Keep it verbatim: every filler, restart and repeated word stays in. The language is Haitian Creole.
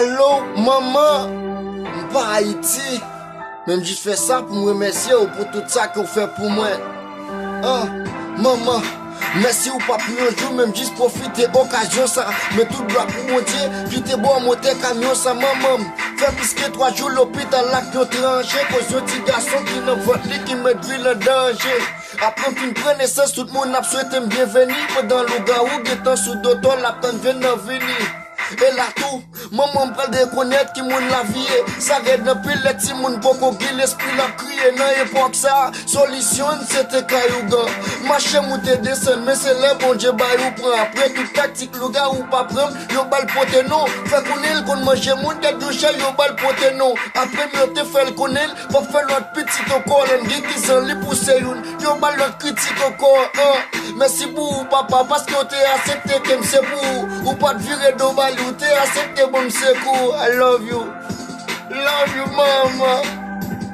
Hello, manman! M pa Ayiti, men m jis fè sa pou m remèsye w pou tout sa ke w fè pou mwen. Ah, manman, mèsi ou pa pou yon jou, men m jis pwofite okazyon sa. Men tout glwa pou Bondye ki te ba w motè kamyon sa, manman m. Fè plis ke twa jou lopital ak yon tranje, koz yon ti gason ki nan vant li ki met vi l an danje. Apre m fin pran nesans, tout moun ap swete m byenveni, pandan lougawou gentan sou do tò l ap tann vyen nan vini. E la tou, manman m pral rekonèt ki moun lavi ye. Sa rèd anpil lè timoun poko gen lespri l ap kriye. Nan epòk sa, solisyon n se te kay ougan. Mache moute desann, men se lè Bondye bay ou pran. Apre tout taktik lougawou pa pran m, yo ba l pote non. Fè konnen l konn manje moun, gad yon chè, yo ba l pote non. Apre m yo te fè l konnen l p ap fè lòt pitit ankò. Lè m gen kizan li pouse youn, yo ba l lòt kritik ankò. Ah, mèsi pou ou papa, paske w te aksepte ke m se pou ou. Ou pa t vire do ba li, ou te aksepte ban m sekou. I love you. Love you, manman.